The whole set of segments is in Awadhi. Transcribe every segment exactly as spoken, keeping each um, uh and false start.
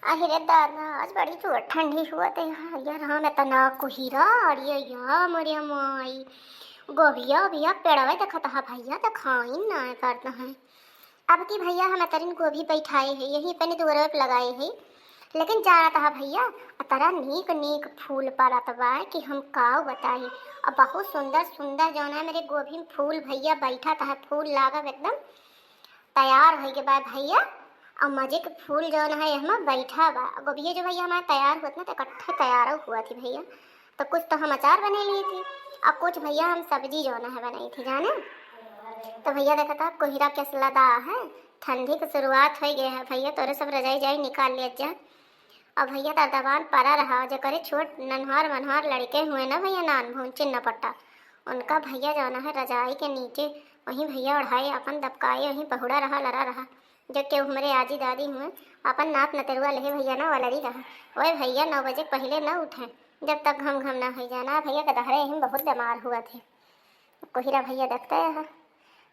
अरे दादा, आज बड़ी जोर ठंडी हुआ थे यार, यार, हम इतना कुहिरा, अरे या मोरे माई, गोभिया, गोभिया पेड़वे देखत हा भैया, देखाइन ना करत है। अब की भैया हम अतरिन गोभी बैठाए है, यही अपने दुआरे पे लगाए है, लेकिन जानत हा भैया, अतरा नीक नीक फूल परत बा कि हम काउ बताई। अब बहुत सुंदर सुंदर जौन है मेरे गोभी में फूल भैया बैठत है, फूल लागब एकदम तैयार होइ गए बा भैया। और मजे के फूल जौन है एहमा बैठा बा। गोभिया जो भैया हमार तैयार हुआ थी ना, तो इकट्ठे तैयार हुआ थी भैया। तो कुछ तो हम अचार बने लिए थी, और कुछ भैया हम सब्जी जौन है बनाई थी, जाने। तो भैया देखत हा, कोहरा कैसे लदा है, ठंडी के शुरुआत होइ गए है भैया। तोरे सब रजाई जाई निकाल लिया जा। और भैया दरदबान परा रहा, जेकरे छोट नन्हार मनहार लड़के हुए ना भैया, नान भून चिन्ह पट्टा, उनका भैया जौन है रजाई के नीचे, वहीं भैया ओढ़ाए अपन दबकाए, वहीं बहुड़ा रहा, लरा रहा। जब केहू हमरे आजी दादी हुए, अपन नात नतरुआ लेहे भैया ना वलरी रहा। ओए भैया नौ बजे पहिले ना उठे, जब तक घम घम ना होइ जाए ना। भैया के दहरे यहीं बहुत बीमार हुआ थे। कोहिरा भैया देखते हैं,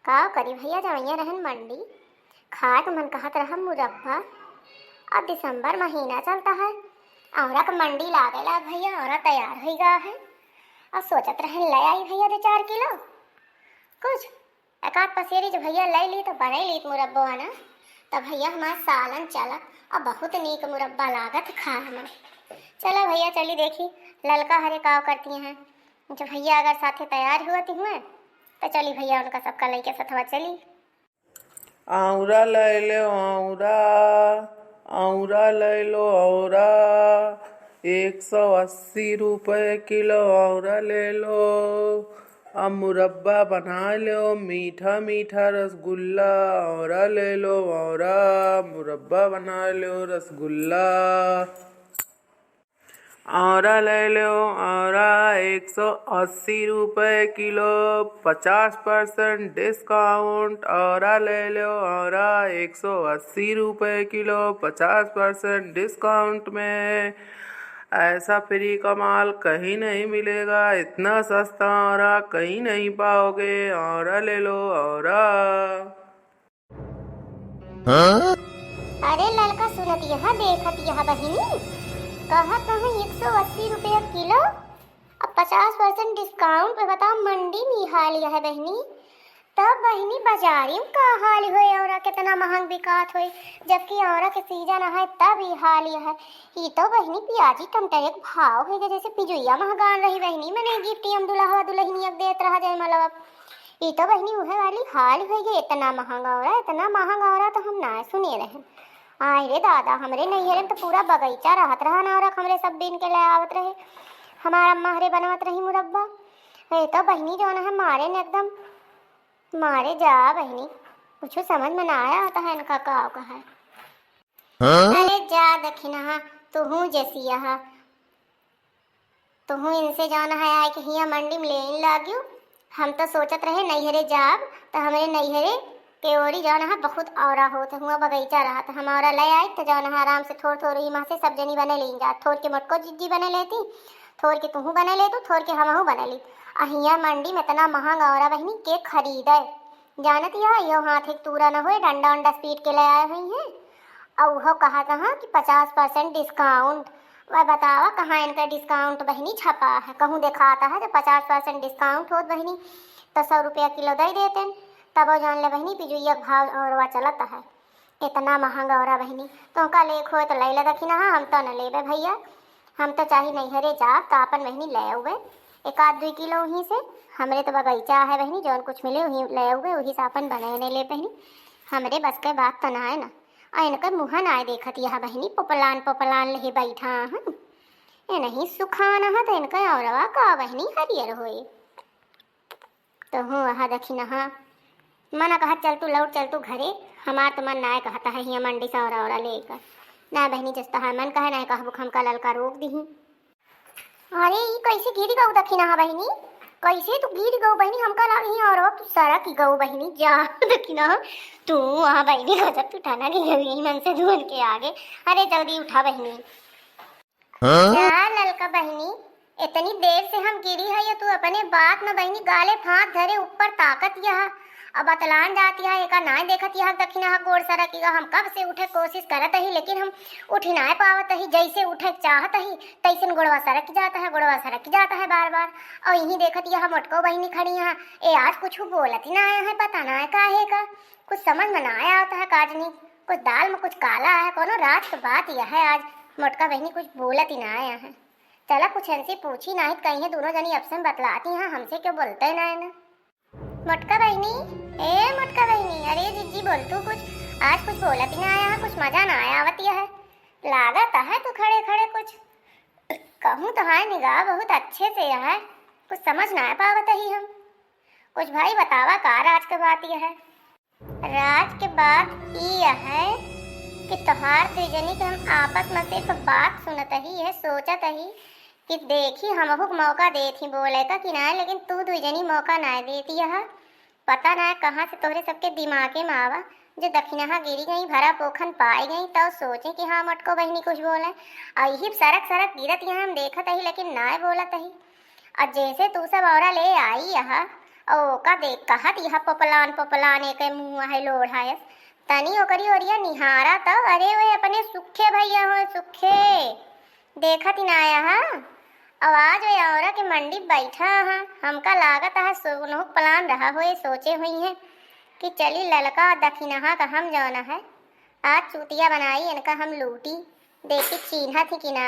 का करी भैया, जवैया रहन मंडी, खाए के मन कहत रहा मुरब्बा। अब दिसंबर महीना चलता है, औरा के मंडी लागे लाग भैया, औरा तैयार होइ गया है। अब सोचत रहन ले आई भैया दो चार किलो, कुछ एक आध पसेरी जो भैया ले ली तो बने ली मुरब्बो है ना। तो भैया हमार सालन चला, और बहुत नीक मुरब्बा लागत खाए में। चलो भैया चली देखी ललका हरे काव करती हैं। जो भैया अगर साथे तैयार हुआ ती हुए, तो चली भैया उनका सबका लइके सथवा चली। औरा ले लो औरा, औरा ले लो औरा, एक सौ अस्सी रुपये किलो औरा ले लो। अब मुरब्बा बना लो, मीठा मीठा रसगुल्ला, औरा ले लो औरा, मुरब्बा बना लो रसगुल्ला। औरा ले लो औरा, एक सौ अस्सी रुपये किलो, पचास परसेंट डिस्काउंट। औरा ले लो औरा, एक सौ अस्सी रुपये किलो, पचास परसेंट डिस्काउंट में। ऐसा फ्री का माल कहीं नहीं मिलेगा, इतना सस्ता औरा कहीं नहीं पाओगे। औरा ले लो औरा। हाँ? अरे ललका, सुनत यहाँ देखत यहाँ बहिनी, कहा कहाँ एक सौ अस्सी रुपया किलो, अब पचास परसेंट डिस्काउंट पे बताओ, मंडी में ई हाल यह है बहिनी। तब बहिनी बाजारी में का हाल होए, औरा कितना महंग बिकात होए, जबकि औरा के सीजन है तब ई हाल यह है। ई तो बहिनी प्याजी टमाटर एक भाव है, जैसे पिजुइया महंगान रही बहिनी, मने गिफ्ट हम दुल्हवा दुल्हनिया के देत रहा जयमलवा। ई तो बहिनी उहे वाली हाल होइ गए, इतना महंग औरा, इतना महंग औरा तो हम ना सुने रहे। आय रे दादा, हमरे नैहरे में तो पूरा बगीचा रहत रहा ना, औरा हमरे सब बीन के ले आवत रहे, हमार अम्मा हरे बनवत रही मुरब्बा। ये तो बहिनी जौन है मारे न एकदम, मारे जा बहिनी, कुछ समझ में ना आया होता है इनका का कहा है। हाँ? अरे जा दखिनहा, तुहू जैसी यह, तुहू इनसे जौन है आए के हियाँ मंडी में लेन लाग्यू। हम तो सोचत रहे नैहरे जाब, तो हमरे नैहरे के ओरी जौन है बहुत औरा होत है, हुआँ बगीचा रहा, तो हम औरा ले आई, तो जौन है आराम से थोड़ थोड़ ही माँ से सब जनी बने लेन जा, थोड़ के मोटको जिज्जी बने लेती, थोड़ के तुहू बने लेतू, थोड़ के हमहू बने ली। आ हियाँ मंडी में इतना महंग औरा बहिनी के खरीदे, जानत या, यो हाथ एक तूरा न होए, डंडा उंडा से पीट के ले आए हुई हैं। और वो कहा कहाँ कि पचास परसेंट डिस्काउंट। वह बतावा कहाँ इनका डिस्काउंट बहिनी छपा है, कहूँ देखाता है जब पचास परसेंट डिस्काउंट होत बहिनी तो सौ रुपया किलो दे देते, तब वो जान ले बहिनी पिजुइया के भाव औरवा चलत है। इतना महंग औरा बहिनी, तोहका लेक होए तो ले ले दखिनहा, हम तो न लेबे भैया। हम तो चाहे नैहरे जाब तो आपन बहिनी ले आउबे एक आध दुई किलो वहीं से। हमरे तो बगीचा है बहिनी, जौन कुछ मिले वहीं ले आउबे, वही से आपन बने ने ले बहिनी। हमरे बस के बात तो ना है ना। आ इनके मुँह ना देखत यह बहिनी, पोपलान पोपलान लेहे बैठा हन। ए नहीं सुखान है तो इनके औरवा का बहिनी हरियर होए। तो हूँ वहाँ दखिनहा मना कहत, "चल तू लौट, चल तू घरे, हमार तो मन नाय कहता है हियाँ मंडी से औरा औरा लेकर।" ना बहिनी, जस तोहार मन कहे, नाय कहबू, हमका ललका रोक दीही। अरे, ई कैसे गिर गऊ दखिनहा बहिनी? कैसे तू गिर गऊ बहिनी? हमका लाग हियाँ औरा तू सरक गऊ बहिनी, जा दखिनहा। तू वहाँ बहिनी गजब तू ठाना गिर गई मन से दुअन के आगे। अरे, जल्दी उठा बहिनी। हाँ? जा ललका बहिनी, इतनी देर से हम गिरी है, तू अपने बात में बहिनी गाले फांस धरे ऊपर ताकत यह। अब बतलान जात यह, एका नाय देखत यह दखिनहा गोड़ सरक गया। हम कब से उठे कोशिश करत ही, लेकिन हम उठ नाय पावत ही। जैसे उठे चाहत ही, तैसन गोड़वा सरक जात है, गोड़वा सरक जात है बार बार। और यही देखत यह मोटको बहिनी खड़ी है, ए आज कुछ बोलत ही ना आया है, पता ना है काहे का, कुछ समझ में ना आवत है काजनी, कुछ दाल में कुछ काला है, कोनो राज के बात यह है। आज मोटका बहिनी कुछ बोलत ही ना आया है। चला कुछ इनसे पूछी, नाहीं त कहीं दोनों जनी आपस में बतलाती हैं, हमसे क्यों बोलते ना है ना। मोटका बहिनी, ए मोटका बहिनी, अरे जिज्जी बोल तू कुछ, आज कुछ बोलत ही ना आया है, कुछ मजा ना आया आवत यह है। लागत है तू खड़े खड़े कुछ, कहूँ तो हाय निगाह बहुत अच्छे से यह है, कुछ समझ ना पावत ही हम। कुछ भाई बतावा का राज के बात यह है। राज के बात ई है कि तोहार दुई जनी के हम आपस में सिर्फ बात सुनत ही है, सोचत ही कि देखी हमहू के मौका देत ही बोले का कि ना, लेकिन तू दुई जनी मौका ना देती है। पता ना कहाँ से तोहरे सबके दिमागे में आवा, जो दखिनहा गिरी गई, भरा पोखन पाई गई, तो सोचे कि हाँ मोटको बहिनी कुछ बोले। और यही सरक सरक गिरत यहाँ हम देखत ही, लेकिन ना बोलत ही। और जैसे तू सब औरा ले आई यह, और ओका देख कहत यह पोपलान पोपलान एक मुँह है लोढ़ायस, तनी ओकरी ओरिया निहारा तो, अरे वे अपने सुखे भैया हो सुखे, देखत ही ना आया हा। और आज वे औरा के मंडी बैठा हा, हमका लागत है सोनहु प्लान रहा होए, सोचे हुई है कि चली ललका दखिनहा का हम जौन है आज चूतिया बनाई, इनका हम लूटी, देखी चीन्हत ही कि ना।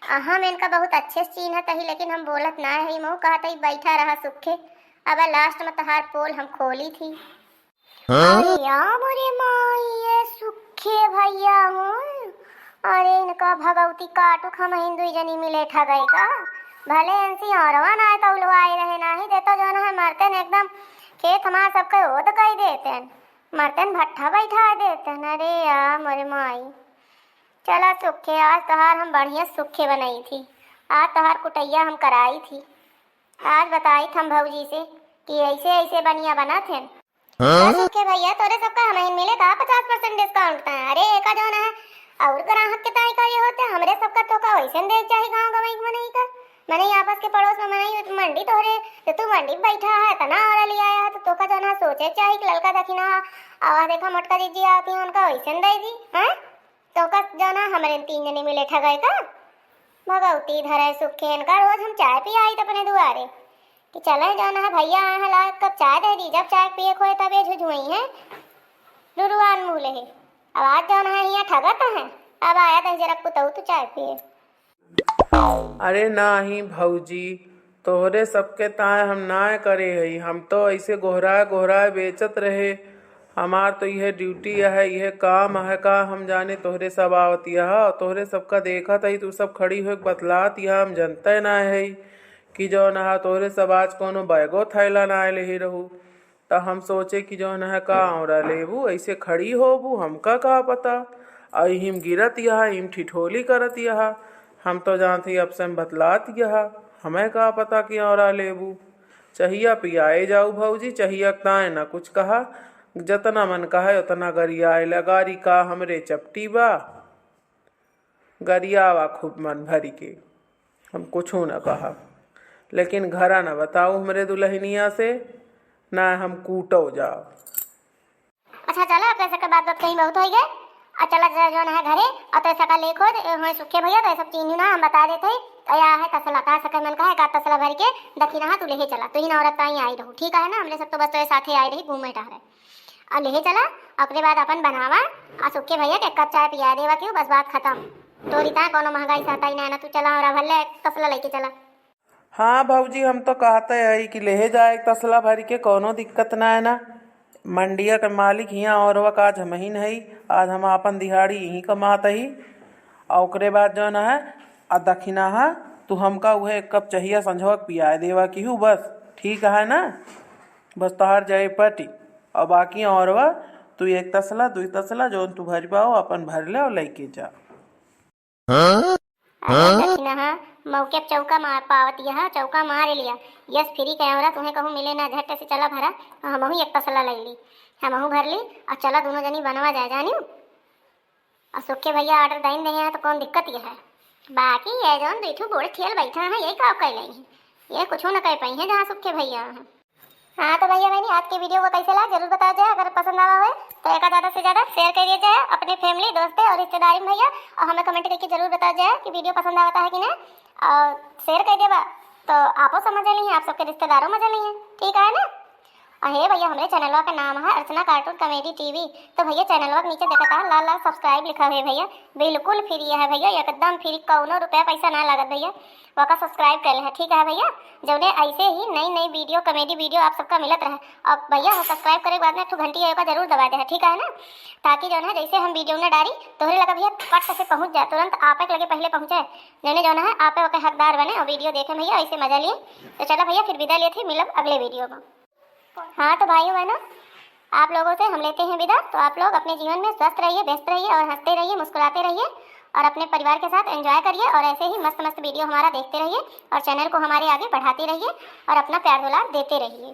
आ हम इनका बहुत अच्छे से चीन्हत ही, लेकिन हम बोलत ना है, मुँह कहत ही बैठा रहा सुखे, अब लास्ट में तहार पोल हम खोली थी। हाँ? अरे या मोरे माई, ये सुखे भैया हो, अरे इनका भगवती काटू हम हिंदू जनी मिले ठगई का, भले इनसी औरवा ना आए तो उलवाए रहे, नाही देतो जौन है मरते न एकदम खेत हमार सबके ओद कई देते हैं। मरतन भट्ठा बैठा देतन। अरे या मोरे माई, चला सुखे, आज तोहार हम बढ़िया सुखे बनाई थी, आज तोहार कुटैया हम कराई थी। आज बताई थम भौजी से कि ऐसे ऐसे बनिया बनत हैं। हाँ? सुखे भैया, तोरे सबका हमहिन मिले का पचास परसेंट डिस्काउंट था? अरे एका जौन है और ग्राहक के ताई करे होते, हमरे सबका तोका वैसे देख चाहे गाँव गवाई के मनई का। मनई आपस के पड़ोस में मनई मंडी तोहरे, तो तू मंडी में बैठा है, इतना औरा ले आया है, तो तोका जौन है सोचे चाही कि ललका दखिना है, आवा देखा मोटका जीजी आती है, उनका वैसे दे दी, हैं? तोका जौन है हमरे तीन जने मिले ठगई का। भगवती धरे सुखे इनका, रोज हम चाय पियाई त अपने दुआरे कि चले जौन है भैया आए हैं, ला एक कप चाय दे दी, जब चाय पिए खोए तब ये झुझुई हैं, रुरुआन मुँह ले। अब आज जौन है यहाँ ठगत हैं, अब आया दही जरा पुतऊ तू चाय पिए। अरे नाही भौजी, तोहरे सबके ताय हम नाय करे हई, हम तो ऐसे गोहराए गोहराए बेचत रहे। हमार तो इहे ड्यूटी है, इहे काम है का हम जाने तोहरे सब आवत यह, तोहरे सबका देखत हई, तू सब खड़ी होके बतलात यह, हम जनते ना है कि जौन है तोहरे सब आज कोनो बैगो थैला ना लेहे रहू। त हम सोचे कि जौन है का औरा लेबू, ऐसे खड़ी होबू, हमका का पता। अहिम गिरत यह, इम ठिठोली करत यह, हम तो जानत ही आपस में बतलात यह, हमें का पता कि औरा लेबू। चहिया पियाए जाऊ भौजी, चहिया ताए ना कुछ कहा, जतना मन कहे उतना गरियाए ला, गारी का हमरे चपटी बा। गरियावा खूब मन भरी के, हम कुछू न कहब, लेकिन घरा न बताऊ हमरे दुलहिनिया से, ना हम कूटो जाओ। अच्छा चला, अब तोरे सबके बात बात कहीं बहुत होई गए। आ चला जा जौन है घरे, और तोरे सबका लेखो, ए, होए सुखे भैया, तोरे सब चीन्ही ना हम बता देत हई। तो या है तसला, का सके मन का है, का तसला भर के दखिना तू लेहे चला, तू ही ना औरत ताई आई रहू, ठीक है ना? हमरे सब तो बस तोरे साथे आई रही घूमे टहरे। और लेहे चला, ओकरे बाद अपन बनावा, आ सुखे भैया के एक कप चाय पिया देवा, क्यों बस बात खत्म। तोरी ताई कोनो महंगाई सहताई ना, ना तू चला और भले तसला लेके चला। हाँ भौजी, हम तो कहते हई कि लेहे जाए तसला भर के, कोनो दिक्कत ना है ना। मंडिया के मालिक हियाँ औरवा का आज हमहिन हई, आज हम आपन दिहाड़ी यहीं कमात हई। और ओकरे बाद जौन है, आ दखिना है, तू हमका उहे एक कप चहिया संझवा के पियाए देवा किहू, बस ठीक है ना? बस तोहार जाए पटी, और बाकी औरवा तू एक तसला, दुई तसला जौन तू भर पाओ, अपन भर ले और लेके जा। अरे दखिनहा, मौके पे चौका मार पावत यह, चौका मार लिया। यस फ्री कैमरा तुम्हें कहूँ मिले ना, झट से चला भरा, और हमहू एक तसला ले ली, हमहू भर ली, और चला दोनों जनी बनवा जाए, जानियो। और सुखे भैया ऑर्डर दइन रहे हैं तो कौन दिक्कत यह है, बाकी ये जौन दुई ठू बूढ़ ठेल बैठा है, यही का कह लें, ये कुछ न कह पाई है जहाँ सुखे भैया हैं। हाँ तो भैया बहनी, आज के video को कैसे लगा जरूर बताओ जाए। अगर पसंद आवा होए तो एका ज्यादा से ज्यादा share करिए जाए अपने family, दोस्ते और रिश्तेदारी में भैया। और हमें comment करके जरूर बताओ जाए कि video पसंद आवता है कि नहीं। और share कर देबा तो आपो सब मजा ली, आप सबके रिश्तेदारों मजा ली, ठीक है ना। अहे भैया, हमरे चैनलवा का नाम है अर्चना Cartoon Comedy T V। तो भैया, चैनलवा के नीचे देखता है लाल लाल subscribe लिखा हुआ है भैया, बिल्कुल free है भैया, एकदम free, कौनो रुपया पैसा ना लागत भैया। वका subscribe कर ले, ठीक है भैया। जौने ऐसे ही नई नई video, comedy video आप सबका मिलत रहे। और भैया, वो subscribe करे के बाद में एक ठो घंटी है, ओका जरूर दबा दे, ठीक है ना, ताकि जौन है जैसे हम video न डारी, तोहरे लगा भैया पट से पहुँच जाए, तुरंत आपे के लगे पहले पहुँचे। जौने जौन है आपे ओके हकदार बने और video देखे भैया, ऐसे मजा लिए। तो चला भैया, फिर विदा लेते हैं, मिलब अगले video में। हाँ तो भाइयों बहनों, आप लोगों से हम लेते हैं विदा। तो आप लोग अपने जीवन में स्वस्थ रहिए, व्यस्त रहिए और हंसते रहिए, मुस्कुराते रहिए और अपने परिवार के साथ enjoy करिए और ऐसे ही मस्त मस्त video हमारा देखते रहिए और channel को हमारे आगे बढ़ाते रहिए और अपना प्यार दुलार देते रहिए।